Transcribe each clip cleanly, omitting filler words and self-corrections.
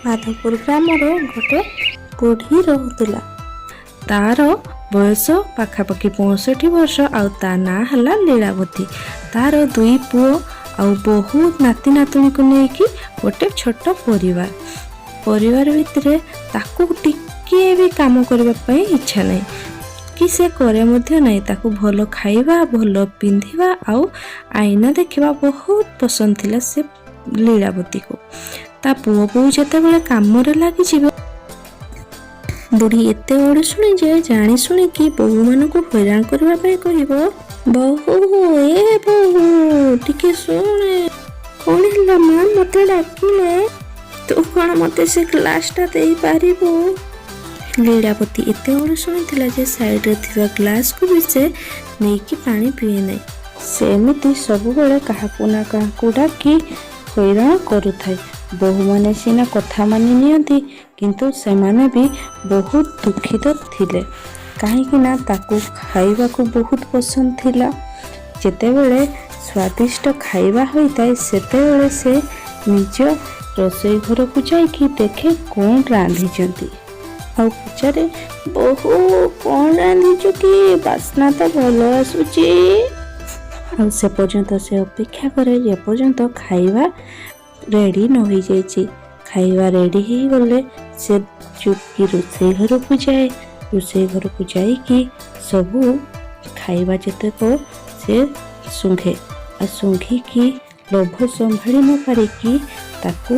ମାଧପୁର ଗ୍ରାମରେ ଗୋଟେ ବୁଢ଼ୀ ରହୁଥିଲା। ତାର ବୟସ ପାଖାପାଖି 65 ବର୍ଷ ଆଉ ତା ନାଁ ହେଲା ଲୀଳାବତୀ। ତାର ଦୁଇ ପୁଅ ଆଉ ବହୁତ ନାତି ନାତୁଣୀକୁ ନେଇକି ଗୋଟେ ଛୋଟ ପରିବାର। ପରିବାର ଭିତରେ ତାକୁ ଟିକିଏ ବି କାମ କରିବା ପାଇଁ ଇଚ୍ଛା ନାହିଁ କି ସେ କରେ ମଧ୍ୟ ନାହିଁ। ତାକୁ ଭଲ ଖାଇବା, ଭଲ ପିନ୍ଧିବା ଆଉ ଆଇନା ଦେଖିବା ବହୁତ ପସନ୍ଦ ଥିଲା ସେ ଲୀଳାବତୀକୁ। ତା ପୁଅ ବୋହୂ ଯେତେବେଳେ କାମରେ ଲାଗିଯିବେ, ବୁଢ଼ୀ ଏତେ ଶୁଣି ଯେ ଜାଣି ଶୁଣିକି ବୋହୂମାନଙ୍କୁ ହଇରାଣ କରିବା ପାଇଁ କହିବ, "ବୋହୂ, ଏ ବୋହୂ, ଟିକେ ଶୁଣେ।" "କଣ ହେଲା ମା, ମତେ ଡାକିଲେ?" "ତୁ କଣ ମତେ ସେ ଗ୍ଲାସଟା ଦେଇପାରିବୁ?" ଲୀଳାବତୀ ଏତେ ଶୁଣିଥିଲା ଯେ ସାଇଡରେ ଥିବା ଗ୍ଲାସକୁ ବି ସେ ନେଇକି ପାଣି ପିଏ ନାହିଁ। ସେ ଏମିତି ସବୁବେଳେ କାହାକୁ ନା କାହାକୁ ଡାକି ହଇରାଣ କରୁଥାଏ। ବୋହୂମାନେ ସିନା କଥା ମାନି ନିଅନ୍ତି, କିନ୍ତୁ ସେମାନେ ବି ବହୁତ ଦୁଃଖିତ ଥିଲେ, କାହିଁକି ନା ତାକୁ ଖାଇବାକୁ ବହୁତ ପସନ୍ଦ ଥିଲା। ଯେତେବେଳେ ସ୍ୱାଦିଷ୍ଟ ଖାଇବା ହୋଇଥାଏ, ସେତେବେଳେ ସେ ନିଜ ରୋଷେଇ ଘରକୁ ଯାଇକି ଦେଖେ କ'ଣ ରାନ୍ଧିଛନ୍ତି ଆଉ ପଚାରେ, "ବୋହୂ, କ'ଣ ରାନ୍ଧିଛୁ କି? ବାସ୍ନା ତ ଭଲ ଆସୁଛି।" ଆଉ ସେ ପର୍ଯ୍ୟନ୍ତ ସେ ଅପେକ୍ଷା କରେ ଯେପର୍ଯ୍ୟନ୍ତ ଖାଇବା ରେଡ଼ି ନ ହେଇଯାଇଛି। ଖାଇବା ରେଡ଼ି ହେଇଗଲେ ସେ ଚୁପକି ରୋଷେଇ ଘରକୁ ଯାଏ। ରୋଷେଇ ଘରକୁ ଯାଇକି ସବୁ ଖାଇବା ଯେତେକ ସେ ଶୁଙ୍ଘେ ଆଉ ଶୁଙ୍ଘିକି ଲୋଭ ସମ୍ଭାଳି ନ ପାରିକି ତାକୁ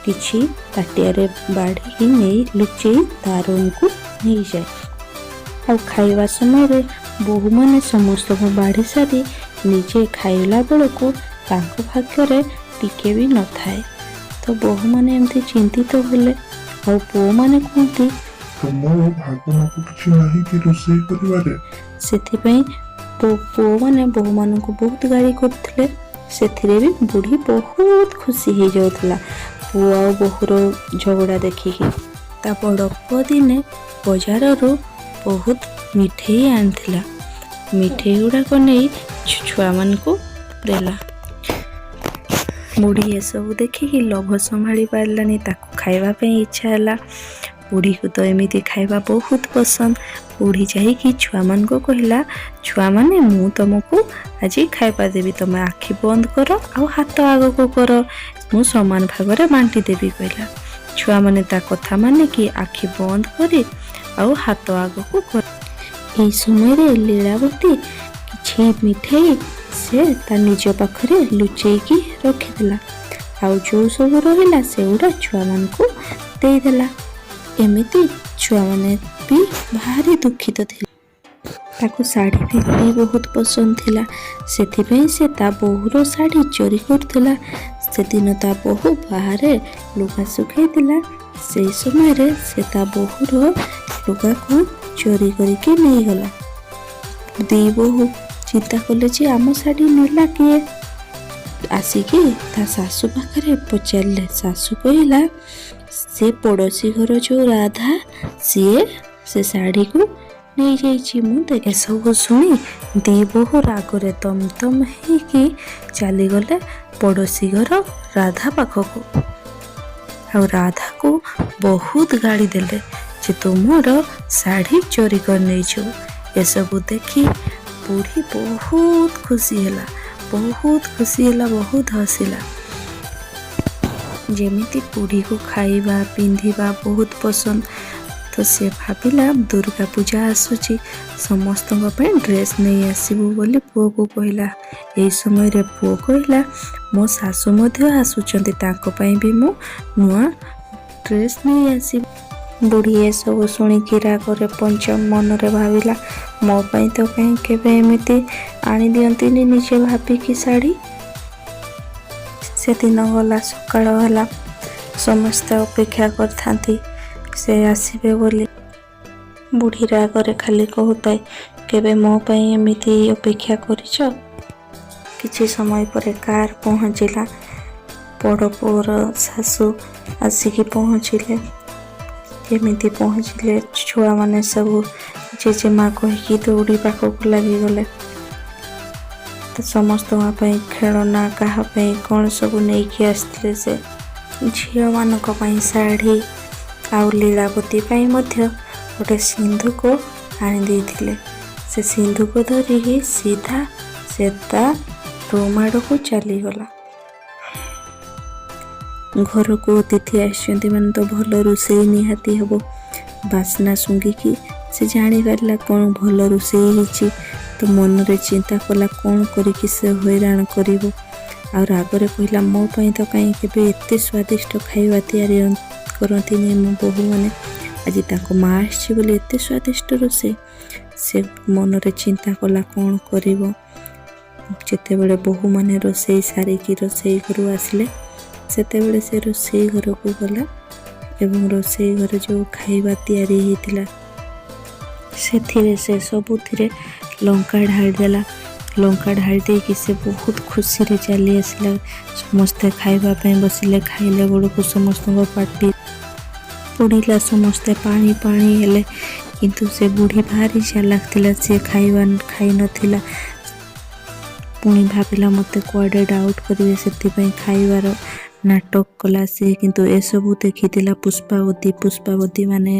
କିଛି ତାଟିଆରେ ବାଢ଼ିକି ନେଇ ଲୁଚେଇ ତା ରୁମକୁ ନେଇଯାଏ। ଆଉ ଖାଇବା ସମୟରେ ବୋହୂମାନେ ସମସ୍ତଙ୍କୁ ବାଢ଼ି ସାରି ନିଜେ ଖାଇଲା ବେଳକୁ ତାଙ୍କ ଭାଗ୍ୟରେ ଟିକେ ବି ନଥାଏ। ତ ବୋହୂମାନେ ଏମିତି ଚିନ୍ତିତ ହେଲେ ଆଉ ପୁଅମାନେ କୁହନ୍ତି, "ତୁମର ଭାଗ ମାପ କିଛି ନାହିଁ କି ରୋଷେଇ କରିବାରେ?" ସେଥିପାଇଁ ପୁଅମାନେ ବୋହୂମାନଙ୍କୁ ବହୁତ ଗାଳି କରୁଥିଲେ। ସେଥିରେ ବି ବୁଢ଼ୀ ବହୁତ ଖୁସି ହେଇଯାଉଥିଲା ପୁଅ ଆଉ ବୋହୂର ଝଗଡ଼ା ଦେଖିକି। ତା ବଡ଼ ପୁଅ ଦିନେ ବଜାରରୁ ବହୁତ ମିଠେଇ ଆଣିଥିଲା। ମିଠେଇ ଗୁଡ଼ାକ ନେଇ ଛୁଆମାନଙ୍କୁ ଦେଲା। ବୁଢ଼ୀ ଏସବୁ ଦେଖିକି ଲୋଭ ସମ୍ଭାଳି ପାରିଲାନି। ତାକୁ ଖାଇବା ପାଇଁ ଇଚ୍ଛା ହେଲା। ବୁଢ଼ୀକୁ ତ ଏମିତି ଖାଇବା ବହୁତ ପସନ୍ଦ। ବୁଢ଼ୀ ଯାଇକି ଛୁଆମାନଙ୍କୁ କହିଲା, "ଛୁଆମାନେ, ମୁଁ ତମକୁ ଆଜି ଖାଇବା ଦେବି। ତମେ ଆଖି ବନ୍ଦ କର ଆଉ ହାତ ଆଗକୁ କର, ମୁଁ ସମାନ ଭାଗରେ ବାଣ୍ଟି ଦେବି," କହିଲା। ଛୁଆମାନେ ତା କଥା ମାନିକି ଆଖି ବନ୍ଦ କରି ଆଉ ହାତ ଆଗକୁ କର। ଏହି ସମୟରେ ଲୀଳାବତୀ କିଛି ମିଠେଇ ସେ ତା ନିଜ ପାଖରେ ଲୁଚେଇକି ରଖିଦେଲା ଆଉ ଯେଉଁ ସବୁ ରହିଲା ସେଗୁଡ଼ା ଛୁଆମାନଙ୍କୁ ଦେଇଦେଲା। ଏମିତି ଛୁଆମାନେ ବି ଭାରି ଦୁଃଖିତ ଥିଲେ। ତାକୁ ଶାଢ଼ୀ ପିନ୍ଧି ବହୁତ ପସନ୍ଦ ଥିଲା। ସେଥିପାଇଁ ସେ ତା ବୋହୂର ଶାଢ଼ୀ ଚୋରି କରୁଥିଲା। ସେଦିନ ତା ବୋହୂ ବାହାରେ ଲୁଗା ଶୁଖେଇଥିଲା। ସେଇ ସମୟରେ ସେ ତା ବୋହୂର ଲୁଗାକୁ ଚୋରି କରିକି ନେଇଗଲା। ଦି ବୋହୂ ଚିନ୍ତା କଲେ ଯେ ଆମ ଶାଢ଼ୀ ନେଲା କିଏ? ଆସିକି ତା ଶାଶୁ ପାଖରେ ପଚାରିଲେ। ଶାଶୁ କହିଲା, "ସେ ପଡ଼ୋଶୀ ଘର ଯୋଉ ରାଧା, ସିଏ ସେ ଶାଢ଼ୀକୁ ନେଇଯାଇଛି, ମୁଁ ଏସବୁ ଶୁଣି ଦି ବୋହୂ ରାଗରେ ତମ ତମ ହେଇକି ଚାଲିଗଲେ ପଡ଼ୋଶୀ ଘର ରାଧା ପାଖକୁ ଆଉ ରାଧାକୁ ବହୁତ ଗାଳି ଦେଲେ ଯେ ତୁ ମୋର ଶାଢ଼ୀ ଚୋରି କରିନେଇଛୁ। ଏସବୁ ଦେଖି ବୁଢ଼ୀ ବହୁତ ଖୁସି ହେଲା, ବହୁତ ଖୁସି ହେଲା, ବହୁତ ହସିଲା। ଯେମିତି ବୁଢ଼ୀକୁ ଖାଇବା ପିନ୍ଧିବା ବହୁତ ପସନ୍ଦ, ତ ସେ ଭାବିଲା ଦୁର୍ଗା ପୂଜା ଆସୁଛି, ସମସ୍ତଙ୍କ ପାଇଁ ଡ୍ରେସ୍ ନେଇ ଆସିବୁ ବୋଲି ପୁଅକୁ କହିଲା। ଏହି ସମୟରେ ପୁଅ କହିଲା, "ମୋ ଶାଶୁ ମଧ୍ୟ ଆସୁଛନ୍ତି, ତାଙ୍କ ପାଇଁ ବି ମୁଁ ନୂଆ ଡ୍ରେସ୍ ନେଇ ଆସିବି।" ବୁଢ଼ୀ ଏସବୁ ଶୁଣିକି ରାଗରେ ପଞ୍ଚମ ମନରେ ଭାବିଲା, ମୋ ପାଇଁ ତ କାହିଁ କେବେ ଏମିତି ଆଣିଦିଅନ୍ତିନି ନିଜେ ଭାବିକି ଶାଢ଼ୀ। ସେଦିନ ଗଲା, ସକାଳ ହେଲା। ସମସ୍ତେ ଅପେକ୍ଷା କରିଥାନ୍ତି ସେ ଆସିବେ ବୋଲି। ବୁଢ଼ୀ ରାଗରେ ଖାଲି କହୁଥାଏ, "କେବେ ମୋ ପାଇଁ ଏମିତି ଅପେକ୍ଷା କରିଛ?" କିଛି ସମୟ ପରେ କାର୍ ପହଞ୍ଚିଲା। ବଡ଼ ପୁଅର ଶାଶୁ ଆସିକି ପହଞ୍ଚିଲେ। ଯେମିତି ପହଞ୍ଚିଲେ, ଛୁଆମାନେ ସବୁ ଜେଜେମା କହିକି ଦୌଡ଼ି ପାଖକୁ ଲାଗିଗଲେ। ତ ସମସ୍ତଙ୍କ ପାଇଁ ଖେଳନା, କାହା ପାଇଁ କ'ଣ ସବୁ ନେଇକି ଆସିଥିଲେ ସେ। ଝିଅମାନଙ୍କ ପାଇଁ ଶାଢ଼ୀ ଆଉ ଲୀଳାବତୀ ପାଇଁ ମଧ୍ୟ ଗୋଟେ ସିନ୍ଧୁକ ଆଣିଦେଇଥିଲେ। ସେ ସିନ୍ଧୁକ ଧରିକି ସିଧା ସେ ତା ରୁମ୍ ଆଡ଼କୁ ଚାଲିଗଲା। ଘରକୁ ଅତିଥି ଆସିଛନ୍ତି ମାନେ ତ ଭଲ ରୋଷେଇ ନିହାତି ହେବ। ବାସ୍ନା ଶୁଙ୍ଘିକି ସେ ଜାଣିପାରିଲା କ'ଣ ଭଲ ରୋଷେଇ ହେଇଛି। ତ ମନରେ ଚିନ୍ତା କଲା, କ'ଣ କରିକି ସେ ହଇରାଣ କରିବ। ଆଉ ରାଗରେ କହିଲା, ମୋ ପାଇଁ ତ କାହିଁ କେବେ ଏତେ ସ୍ୱାଦିଷ୍ଟ ଖାଇବା ତିଆରି କରନ୍ତିନି ମୋ ବୋହୂମାନେ। ଆଜି ତାଙ୍କ ମା ଆସିଛି ବୋଲି ଏତେ ସ୍ୱାଦିଷ୍ଟ ରୋଷେଇ। ସେ ମନରେ ଚିନ୍ତା କଲା କ'ଣ କରିବ। ଯେତେବେଳେ ବୋହୂମାନେ ରୋଷେଇ ସାରିକି ରୋଷେଇ ଘରୁ ଆସିଲେ, ସେତେବେଳେ ସେ ରୋଷେଇ ଘରକୁ ଗଲା ଏବଂ ରୋଷେଇ ଘରେ ଯେଉଁ ଖାଇବା ତିଆରି ହେଇଥିଲା, ସେଥିରେ ସେ ସବୁଥିରେ ଲଙ୍କା ଢାଳିଦେଲା। ଲଙ୍କା ଢାଳି ଦେଇକି ସେ ବହୁତ ଖୁସିରେ ଚାଲି ଆସିଲା। ସମସ୍ତେ ଖାଇବା ପାଇଁ ବସିଲେ। ଖାଇଲା ବେଳକୁ ସମସ୍ତଙ୍କ ପାଟି ପୋଡ଼ିଲା, ସମସ୍ତେ ପାଣି ପାଣି ହେଲେ। କିନ୍ତୁ ସେ ବୁଢ଼ୀ ଭାରି ଚାଲାକ ଥିଲା, ସେ ଖାଇବା ଖାଇନଥିଲା। ପୁଣି ଭାବିଲା, ମୋତେ କୁଆଡ଼େ ଡାଉଟ୍ କରିବେ, ସେଥିପାଇଁ ଖାଇବାର ନାଟକ କଲା ସେ। କିନ୍ତୁ ଏସବୁ ଦେଖିଥିଲା ପୁଷ୍ପାବତୀ। ପୁଷ୍ପାବତୀ ମାନେ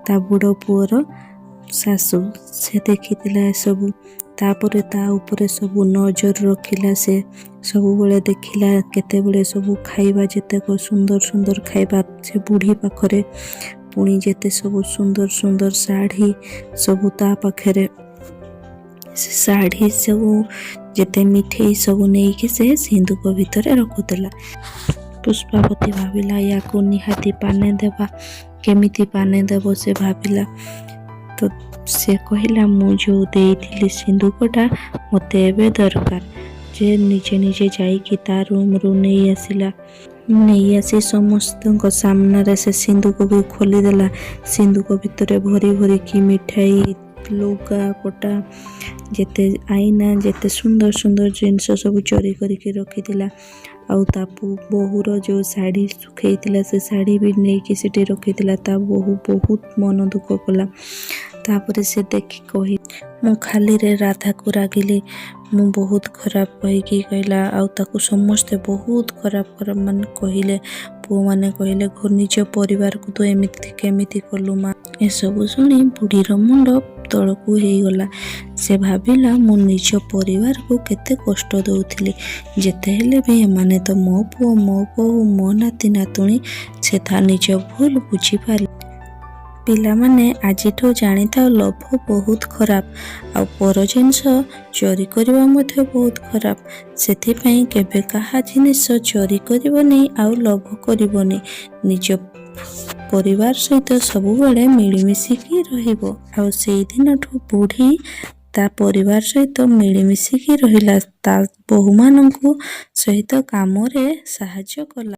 ତା ବଡ଼ ପୁଅର ଶାଶୁ। ସେ ଦେଖିଥିଲା ଏସବୁ। ତାପରେ ତା ଉପରେ ସବୁ ନଜର ରଖିଲା। ସେ ସବୁବେଳେ ଦେଖିଲା କେତେବେଳେ ସବୁ ଖାଇବା, ଯେତେକ ସୁନ୍ଦର ସୁନ୍ଦର ଖାଇବା ସେ ବୁଢ଼ୀ ପାଖରେ, ପୁଣି ଯେତେ ସବୁ ସୁନ୍ଦର ସୁନ୍ଦର ଶାଢ଼ୀ ସବୁ ତା ପାଖରେ, ସେ ଶାଢ଼ୀ ସବୁ, ଯେତେ ମିଠେଇ ସବୁ ନେଇକି ସେ ସିନ୍ଧୁକ ଭିତରେ ରଖୁଥିଲା। ପୁଷ୍ପାବତୀ ଭାବିଲା, ୟାକୁ ନିହାତି ପାନେ ଦେବା। କେମିତି ପାନେ ଦେବ ସେ ଭାବିଲା। ତ ସେ କହିଲା, ମୁଁ ଯେଉଁ ଦେଇଥିଲି ସିନ୍ଧୁକଟା ମୋତେ ଏବେ ଦରକାର। ଯେ ନିଜେ ନିଜେ ଯାଇକି ତା ରୁମ୍ରୁ ନେଇ ଆସିଲା। ନେଇ ଆସି ସମସ୍ତଙ୍କ ସାମ୍ନାରେ ସେ ସିନ୍ଧୁକକୁ ଖୋଲିଦେଲା। ସିନ୍ଧୁକ ଭିତରେ ଭରି ଭରିକି ମିଠାଇ, ଲୁଗାପଟା, ଯେତେ ଆଇନା, ଯେତେ ସୁନ୍ଦର ସୁନ୍ଦର ଜିନିଷ ସବୁ ଚୋରି କରିକି ରଖିଥିଲା। ଆଉ ତା ବୋହୂର ଯେଉଁ ଶାଢ଼ୀ ଶୁଖେଇଥିଲା, ସେ ଶାଢ଼ୀ ବି ନେଇକି ସେଠି ରଖିଥିଲା। ତା ବୋହୂ ବହୁତ ମନ ଦୁଃଖ କଲା। ତାପରେ ସେ ଦେଖି କହି, ମୁଁ ଖାଲିରେ ରାଧାକୁ ରାଗିଲି, ମୁଁ ବହୁତ ଖରାପ କହିକି କହିଲା। ଆଉ ତାକୁ ସମସ୍ତେ ବହୁତ ଖରାପ ଖରାପ ମାନେ କହିଲେ। ପୁଅମାନେ କହିଲେ, ନିଜ ପରିବାରକୁ ତୁ ଏମିତି କେମିତି କଲୁ ମା? ଏସବୁ ଶୁଣି ବୁଢ଼ୀର ମୁଣ୍ଡ ତଳକୁ ହେଇଗଲା। ସେ ଭାବିଲା, ମୁଁ ନିଜ ପରିବାରକୁ କେତେ କଷ୍ଟ ଦେଉଥିଲି। ଯେତେ ହେଲେ ବି ଏମାନେ ତ ମୋ ପୁଅ, ମୋ ବୋହୂ, ମୋ ନାତି ନାତୁଣୀ। ସେ ତା ନିଜ ଭୁଲ ବୁଝିପାରିଲା। ପିଲାମାନେ, ଆଜିଠୁ ଜାଣିଥାଅ, ଲୋଭ ବହୁତ ଖରାପ ଆଉ ପର ଜିନିଷ ଚୋରି କରିବା ମଧ୍ୟ ବହୁତ ଖରାପ। ସେଥିପାଇଁ କେବେ କାହା ଜିନିଷ ଚୋରି କରିବନି ଆଉ ଲୋଭ କରିବନି। ନିଜ ପରିବାର ସହିତ ସବୁବେଳେ ମିଳିମିଶିକି ରହିବ। ଆଉ ସେଇଦିନଠୁ ବୁଢ଼ୀ ତା ପରିବାର ସହିତ ମିଳିମିଶିକି ରହିଲା, ତା ବୋହୂମାନଙ୍କୁ ସହିତ କାମରେ ସାହାଯ୍ୟ କଲା।